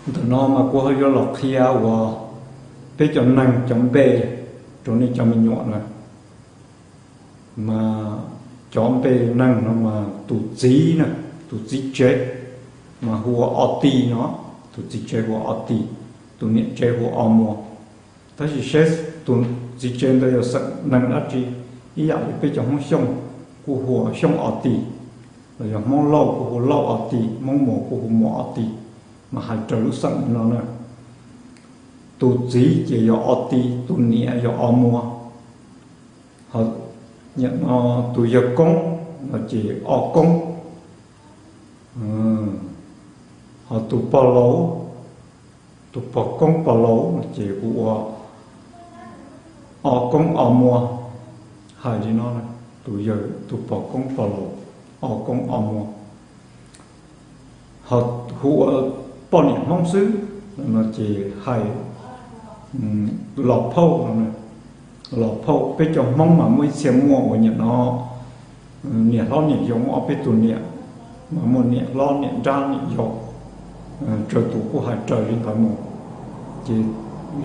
Ntawm no mas kuv ho yuav los qhia uas peb cov neeg cov npe rau nej cov me nyuam na. Mas cov npe neeg no mas tus txiv na, tus txiv tsev mas hu ua O Ti no, tus txiv tsev hu ua O Ti, tus niam tsev hu ua O Muas. Tab sis seb tus txiv tsev ntawd yog xeem neeg dab tsi, ib yam li peb cov Hmoob Xyooj kuj hu ua Xyooj O Ti, los yog Hmoob Lauj kuj hu Lauj O Ti, Hmoob Muas kuj hu Muas O Ti, mas hais raws lub xeem li no na. Tus txiv ces yog O Ti, tus niam yog O Muas, ho tus yawg koob no ces O Koob, ho tus pog laus, tus pog koob pog laus no ces hu ua O Koob O Muas. Hais li no, tus yawg tus pog koob pog laus, O Koob O Muas. Ho hu ua poj niam Hmoob xwb no ces hais Los Phauj no. Los Phauj, peb cov Hmoob mas muaj ib txhia muaj uas niam no niam hlob niam yau, muaj ob peb tus niam, mas muaj niam hlob niam nrab niam yau, raws tus kuj hais raws li ntawd mus. Ces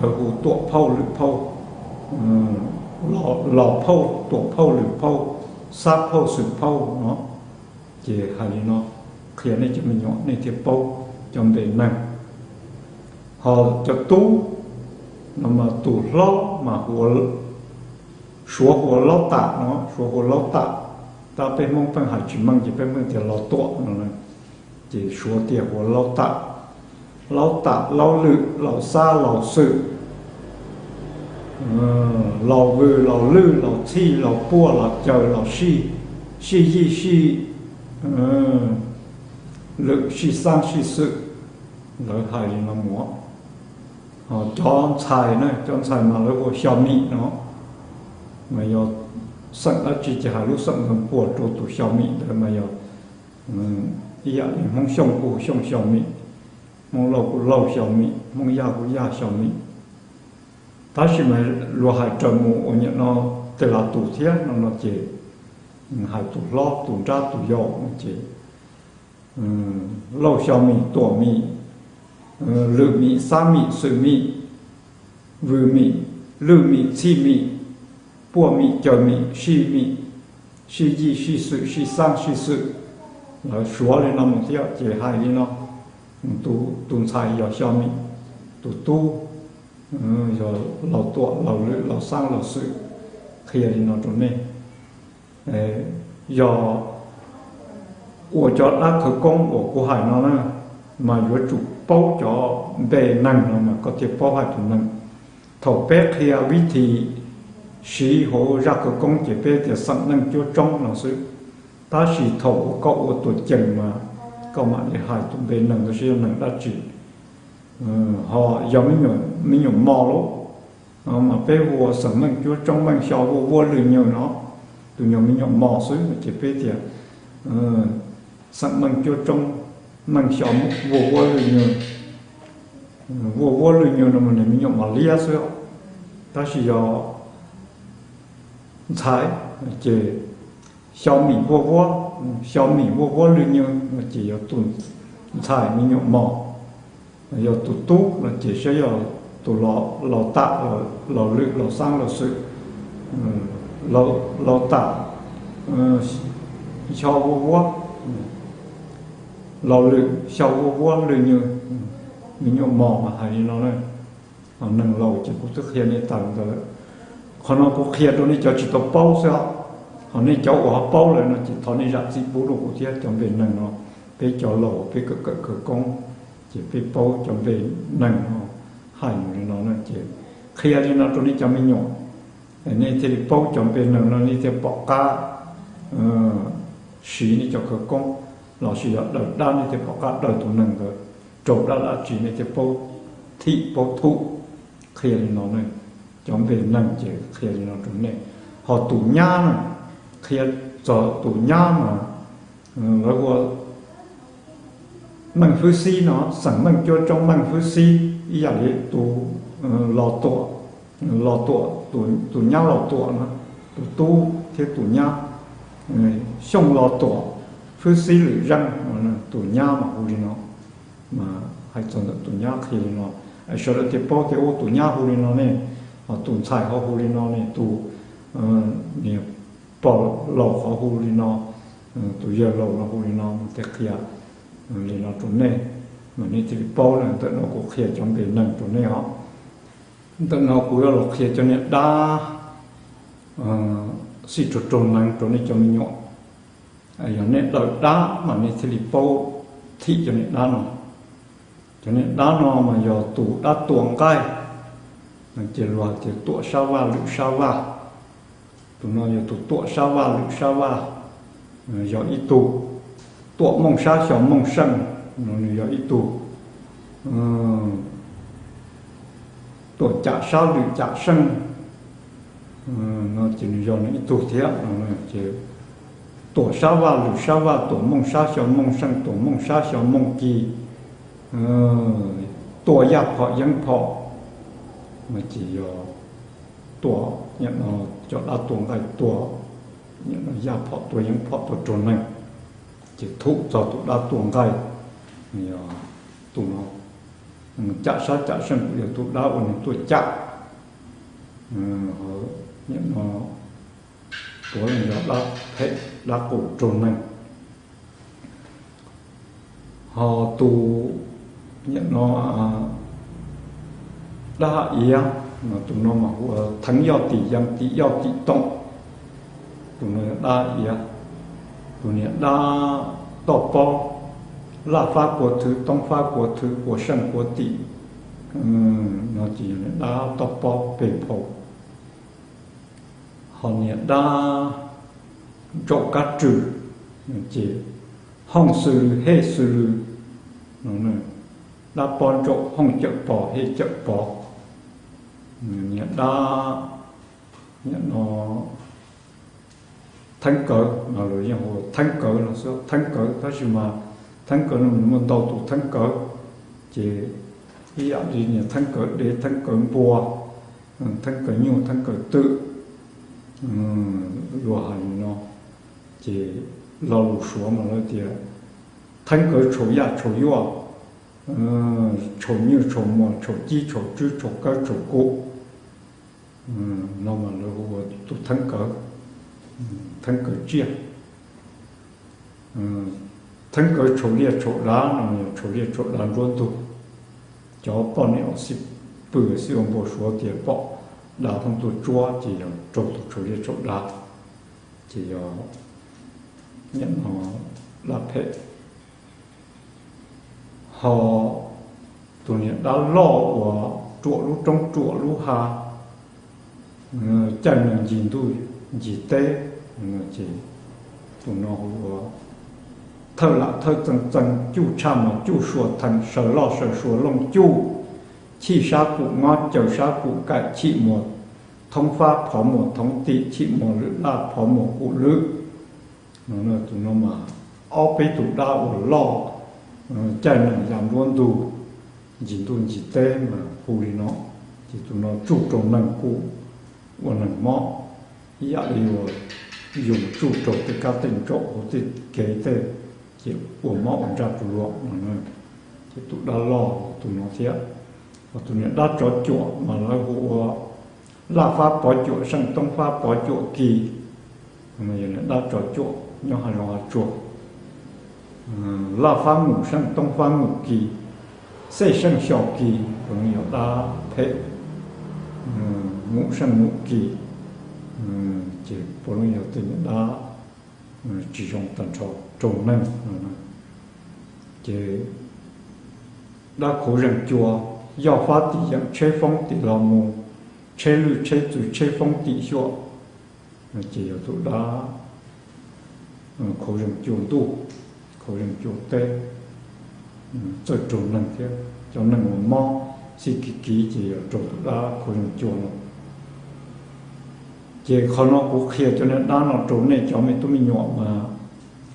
lawv hu Tuam Phauj Lwm Phauj, Los Phauj, Tuam Phauj, Lwm Phauj, Xab Phauj, Xwm Phauj no. Ces hais li no qhia nej cov me nyuam nej thiaj paub cov npe neeg. Ho cov tub no mas tus hlob mas hu ua, Suav hu ua Laub Tam no, Suav hu ua Laub Tam, tab peb Hmoob pheej hais tsis meej ces peb pheej tias Los Tuam no, ces Suav tias hu ua Laub Tam. Laub Tam, Laub Lwm, Laus Xab, Laus Xwm, Laus Vwm, Laus Lwj, Laus Txhij, Laus Puaj, Laus Caws, Laus Sij, Sij Yij, Sij Lwm, Sij Xab, Sij Xwm, lawv hais li no mus. Ho cov ntxhais na, cov ntxhais mas lawv hu ua Xyo Mim no, mas yog xeem dab tsi ces hais lub xeem ntawd puas rau tus Xyo Mim ntawd mas yog ib yam li Hmoob Xyooj kuj hu Xyooj Xyo Mim, Hmoob Lauj kuj Lauj Xyo Mim, Hmoob Yaj kuj Yaj Xyo Mim. Tab sis mas luag hais raws mus uas niam no tej lav tus thiab no no ces hais tus hlob tus nrab tus yau no ces Lauj Xyo Mim, Tuam Mim, Lwm Mim, Xab Mim, Xwm Mim, Vwm Mim, Lwj Mim, Txhij Mim, Puaj Mim, Caws Mim, Sij Mim, Sij Yij, Sij Xwm, Sij Xab, Sij Xwm, lawv suav li no mus thiab ces hais li no. Tus ntxhais yog Xyo Mim, tus tub yog Laus Tuam, Laus Lwm, Laus Xab, Laus Xwm. Qhia li no rau nej, yog ua cov dab khawv koob uas kuv hais no na, mas yuav tsum paub cov npe neeg no mas koj thiaj paub hais tus neeg. Thaum peb qhia vib thim siv hauv zaj khawv koob ces peb tias xeem neej cuab tsoob no xwb, tab sis thaum uas koj ua tuam ceem mas koj mam li hais tus npe neeg ntawd seb yog neeg dab tsi. Ho yog me nyuam mos lauj, mas peb hu ua xeem meej cuab tsoob meej xyo vuaj vuab lwj nywg no, tus nyuag me nyuam mos xwb no ces peb tias xeem meej cuab tsoob meej xyo vuaj vuab lwj nywg. Vuaj vuab lwj nywg no mas nws me nyuam mos liab xwb, tab sis yog ntxhais ces Xyo Mim vuaj vuab, Xyo Mim vuaj vuab lwj nywg no ces yog tus ntxhais me nyuam mos. Yog tus tub no ces saib yog tus Laus Tam, Laus Lwm, Laus Xab, Laus Xwm, Laus Tam xyo vuaj vuab, Laus Lwm xyo vuaj vuab lwj nywg, me nyuam mos mas hais li no na. Neeg laus ces kuv twb qhia nej tas ntawd lawm. Qhov no kuv qhia rau nej cov tsis tau paub xwb os. Ho nej cov uas ho paub lawm no ces thov nej zam txim pub rau kuv thiab. Cov npe neeg no peb cov laus peb kawm kawm khawv koob ces peb paub cov npe neeg no hais mus li no na ces qhia li no rau nej cov me nyuam. Nej thiaj li paub cov npe neeg no nej thiaj pom qab siv nej cov khawv koob, los sis yog daws dab nej thiaj pom qab daws tus neeg ntawd raug dab dab tsi nej thiaj paub thim paub thum. Qhia li no ne, cov npe neeg ces qhia li no rau nej. Ho tus nyab na, qhia txog tus nyab mas lawv hu ua Meej Fwb Xib no, xeem Meej cuab tsoob Meej Fwb Xib ib yam li tus Los Tuam, Los Tuam, tus nyab Los Tuam no, tus tub thiab tus nyab, Xyooj Los Tuam, Fwb Xib Lwm Zeej, tus nyab mas hu li no. Mas Hais txog ntawm tus nyab qhia li no, sawv daws thiaj paub tias ua tus nyab hu li no ne, ho tus ntxhais ho hu li no ne, tus niag pog laus ho hu li no, tus yawg laus no hu li no, thiaj qhia li no rau nej, mas nej thiaj li paub na. Ntawm no kuv qhia cov npe neeg rau nej os. Ntawm no kuv yuav los qhia cov niag dab xij raug raug neeg rau nej cov me nyuam. Yog nej daws dab mas nej thiaj li paub thim cov niag dab no. Cov niag dab no mas yog tus dab tua nqaij, ces luag tias tuam sab vaj lwm sab vaj. Tus no yog tus tuam sab vaj lwm sab vaj, yog ib tug. Tuam mooj sab xyov mooj seej, no nws yog ib tug. Tuam cam sab lwm cam seej, no ces nws yog nws ib tug thiab. Ces tuam sab vaj lwm sab vaj, tuam mooj sab xyov mooj seej, tuam mooj sab xyov mooj kis, tua yaj phom yeeb phom, no ces yog tua, cov dab tua nqaij tua yaj phom tua yeeb phom tua raug neeg, ces thum txog tus dab tua nqaij. Yog tus no cam sab cam seej kuj yog tus dab uas nws tuaj cam. Nim no puav leej yog dab phem dab qus raug neeg. Ho tus nim no dab hav iav, tus no mas hu ua theev yoj tim yees tim yoj tim toom. Tus no yog dab hav iav. Tus niag dab toj pob, laj fab kuav thwv, toob fab kuav thwv, kuav seej kuav tim, no ces yog niag dab toj pob peg phau. Ho niag dab ntsaum kab rwg, ces hooj xws lws hej xws lws, dab pob ntsaum hooj cawm pos hej cawm pos. Niag dab, niag no theeb kawv, los yeej hu ua theeb kawv no xwb, theeb kawv tab sis mas theeb kawv no nws muaj ntau tus theeb kawv, ces ib yam li niag theeb kawv dev, theeb kawv npua, theeb kawv nyuj, theeb kawv twm, luag hais li no. Ces lo lus Suav mas lawv tias theeb kawv tshau yaj tshau yuaj, tshau nywj tshau muas, tshau cib tshau tswb, tshau kawb tshau kub, no mas lawv hu ua tus theeb kawv, theeb kawv tsiaj. Theeb kawv tshau liaj tshau dav no yog tshau liaj tshau dav nruab ntug. Cov poj niam uas xij pw xij ua npau suav tias pom dav thooj tuaj tsuab ces yog raug tus tshau liaj tshau dav, ces yog nim no dab phem. Ho tus niag dab loj uas ruam lub roob ruam lub hav, caij nees ncig ntuj ncig teb, ces tus no hu ua thawj lam thawj txees txees, cuj tshaj mas cuj sua thees, saws loj saws sua looj cuj, chim sab kum ngob caws sab kum kaim, chim muas thoob fab phov muas thoov tim, chim muas lwm laj phov muas kum lwm. Tus no mas ob peb tug dab uas loj, caij nees ya nruab ntug, ncig ntuj ncig teb mas hu li no, ces tus no tsuj rau neeg kuj ua neeg mob, ib yam li uas yus tsuj rau tej kab tej ntsaum hauv tej kev tej, ces ua mob ua ntsaj rau luag no. Ces tus dab loj tus no thiab. Ho tus niag dab tsov cuam mas lawv hu ua laj fab pov cuam seej, toob fab pov cuam kis, yog niag dab tsov cuam nyob hav zoov hav tsuag. Laj fab ngum seej, toob fab ngum kis, xej seej xyo kis, puav leej yog dab phem, ngum seej ngum kis, ces puav leej yog tej niag dab tsis zoo tag nrho rau neeg. Ces dab khuv zeeg cua, yoj fab tim yeem, tsheb foob tim los mus, tsheb lwj tsheb txwv, tsheb foob tim xyuam, ces yog tus dab khuv zeeg cua ntuj, khuv zeeg cua teb, txawj raug neeg thiab. Cov neeg uas mob xij kiv kiv ces yog raug tus dab khuv zeeg cua no. Ces qhov no kuv qhia cov niag dab no rau nej cov me tub me nyuam mas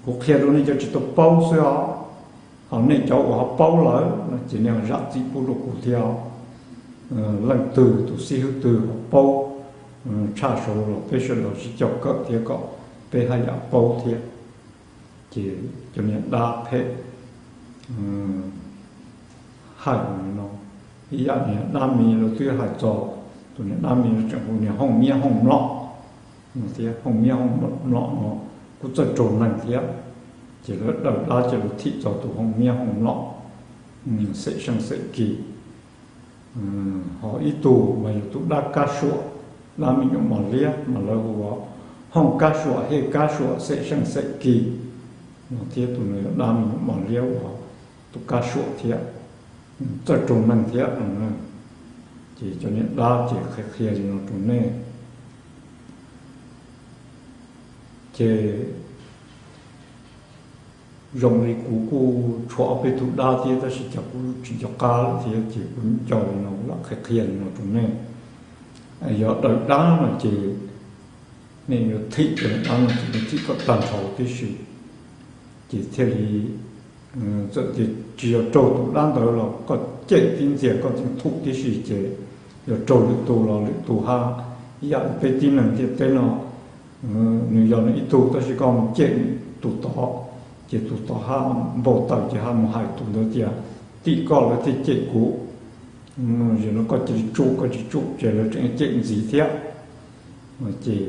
kuv qhia rau nej cov tsis tau paub xwb os. Ho nej cov uas ho paub lawm no ces nej zam txim pub rau kuv thiab. Leej twg tus xib hwb twg ho paub tshaj saud los peb sawv daws sib cog kawm thiab kom peb haj yam paub thiab. Ces cov niag dab phem, hais no, ib yam niag dab mi lawv twb hais txog tus niag dab mi no tseem hu niag hooj miab hooj mlom no thiab. Hooj miab hooj mlom no kuj txawj raug neeg thiab, ces lawv daws dab ces lawv thim txog tus hooj miab hooj mlom, xem seej xem kis. Ho ib tug mas yog tus dab kab suam, dab me nyuam mos liab mas lawv hu ua hooj kab suam hej kab suam xem seej xem kis no thiab. Tus no yog dab me nyuam mos liab uas tus kab suam thiab, txawj raug neeg thiab no. Ces cov niag dab ces qhia qhia li no rau nej. Ces zoo li kuv kuj tshuav ob peb tug dab thiab tab sis cas kuv tsis nco qab lawm thiab ces kuv nco li no lam qhia qhia li no rau nej. Yog daws dab no ces nej yuav thim cov niag dab no ces nej thim kom tag nrho tib si, ces thiaj li txawm tias tsis yog raug tus dab ntawd los koj cem tib ntxias koj tseem thum tib si ces yog raug lwm tus los lwm tus haj, ib yam li peb tib neeg ntiaj teb no, nws yog nws ib tug tab sis koj mus cem tus tod, ces tus tod haj npau taws ces haj mus hais tus ntawd tias tim koj lawv thiaj cem kuv. Yog no koj cia li tsum, koj tsis tsum ces lawv tseem cem ntxiv thiab. Ces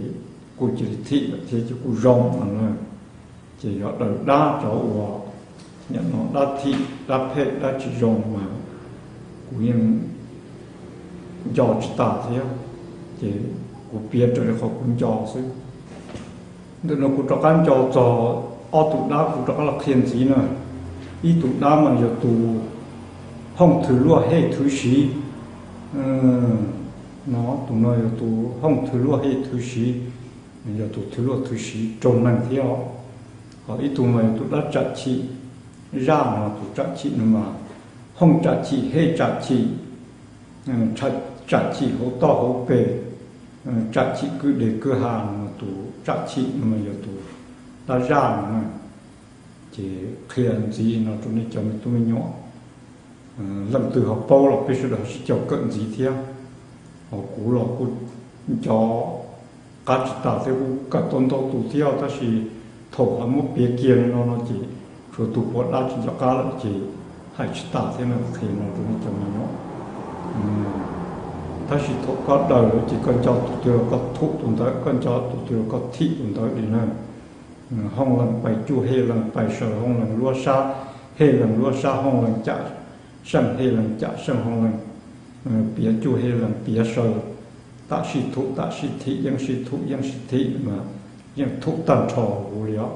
kuj cia li thim lawm thiab ces kuj zoo no na. Ces yog daws dab cov uas nim no dab thim dab phem dab tsis zoo mas kuv yeej nco tsis tas thiab, ces kuv piav raws li qhov kuv nco xwb. Ntawm no kuv rov qab nco txog ob tug dab kuv rov qab los qhia ntxiv na. Ib tug dab mas yog tus hooj thwv luaj hej thwv siv no, tus no yog tus hooj thwv luaj hej thwv siv, yog tus thwv luaj thwv siv raug neeg thiab os. Ho ib tug mas yog tus dab tsam chim zaj no, tus tsam chim no mas hooj tsam chim hej tsam chim, tsam chim hauv toj hauv pes, tsam chim kwj deg kwj ha no, tus tsam chim no mas yog tus dab zaj no na. Ces qhia ntxiv no rau nej cov me tub me nyuam, leej twg ho paub los peb sawv daws sib caum kawm ntxiv thiab. Ho kuv los kuj nco qab tsis tas thiab, kuj kawm tau ntau tus thiab tab sis thaum ho muab piav kiag li no no ces tshuav tus puav dab tsis nco qab lawm ces hais tsis tas thiab no, qhia no rau nej cov me nyuam. Tab sis thaum koj daws lawm ces koj nco tus twg los koj thum tus ntawd, koj nco tus twg los koj thim tus ntawd li na. Hooj leej pais cuj hej leej pais saw, hooj leej luab sab hej leej luab sab, hooj leej cam seej hej leej cam seej, hooj leej piav cuj hej leej piav saw. Tam sij thum tam sij thim, yeej sij thum yeej sij thim mas yeej thum tag nrho huv li os.